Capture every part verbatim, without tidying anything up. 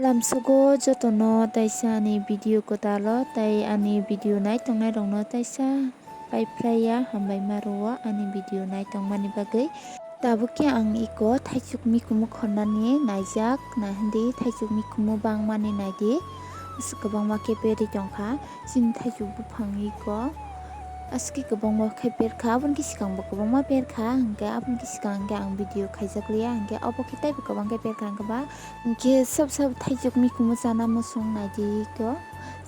Lamsogo jotono taisa ani video kwtalo, tai ani video nai tongnai rokno taisa paiphlaiya, hambai ma rwo ani video nai tongmani bagwi. Tabuk khe ang iko thaichuk mikhumu khornani naijak, nahindi thaichuk mikhumu bangmani naidi, aswk kwbangma khe berwi tongkha. Chini thaichuk buphang iko aswk kwbangma khe berkha, aboni khe swkang bo kwbangma berkha, hwnkhe aboni khe swkang hwnkhe ang video khaijak liya, hwnkhe obo khe teibo kwbang khe berkha, hwnkhe ba hwnkhe sab sab thaichuk mikhumu chana muchung naidi iko.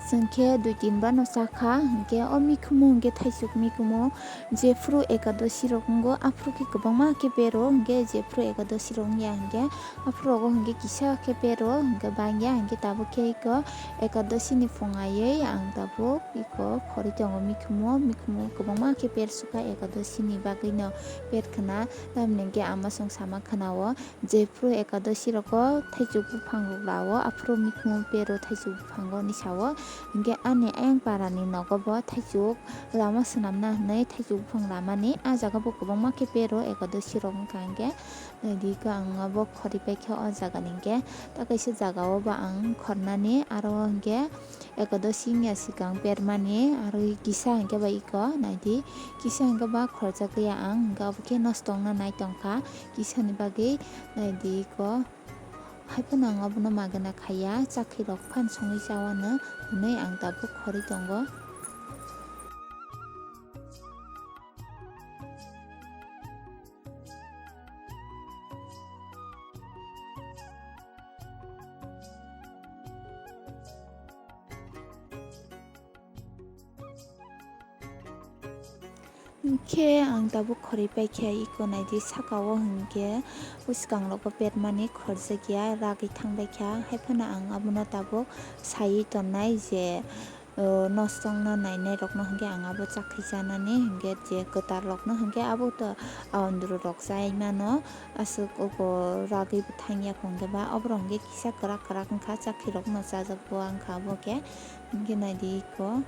Chwng khe dui tin ba no chakha, hwnkhe o mikhumu hwnkhe thaichuk mikhumu jephru ekadosi rok wngo, aphuru khe kwbangma khe bero, hwnkhe jephru ekadosi rok wngya hwnkhe aphuru rogo hwnkhe kisa khe bero, hwnkhe bangya, hwnkhe tabuk khe iko ekadosi ni phung aiwi ang tabuk iko khorwi tongo mikhumu, mikhumu kwbangma khe ber sukha ekadosi ni bagwi no ber khna, tamni hwnkhe ama song sama khna o. Jephru ekadosi rogo thaichuk buphang rok lao, aphuru mikhumu bero thaichuk buphango ni sao. Hwnkhe ani ayang para ni nogo bo thaichuk lama swnamna hwnwi thaichuk buphang lamani, ah jaga bo kwbangma khe bero ekadosi rok wngkha hwnkhe. Naidi ko ang abo khori paikha o jaga ni hwnkhe, ta kaisa jaga o bo ang khornani aro hwnkhe. Ekadosi wngya swkang bermani, aro kisa hwnkhe ba iko naidi, kisa hwnkhe ba khorjak ya ang, hwnkhe abo khe nosto wngna nai tongkha, kisani bagwi naidi iko. Haiphano ang abono magana khaiya, chakhi rok phan songwi chawano hwnwi ang tabuk khorwi tongo. Hwnkhe ang tabuk khorwi paikha, iko naidi saka o hwnkhe bwskangrogo bermani khorjakya, ragwi thangbaikha, haiphano ang abono tabuk saiwi tonnai je, o, nosto wngna nainai rokno hwnkhe ang abo chakhi chanani hwnkhe je kwtal rokno hwnkhe abo to aondru rok chai mano, aswk oko ragwi bo thangya hwnkhe ba oborok hwnkhe kisa kwrak kwrak wngkha, chakhi rokno chajak bo wngkha abo khe, hwnkhe naidi iko.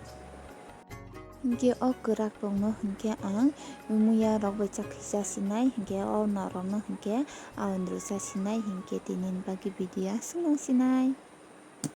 Hwnkhe o kwrak rokno hwnkhe ang muya rok bai chakhi chasinai, hwnkhe o norokno hwnkhe aondru chasinai, hwnkhe tini ni bagwi video aswk no sinai.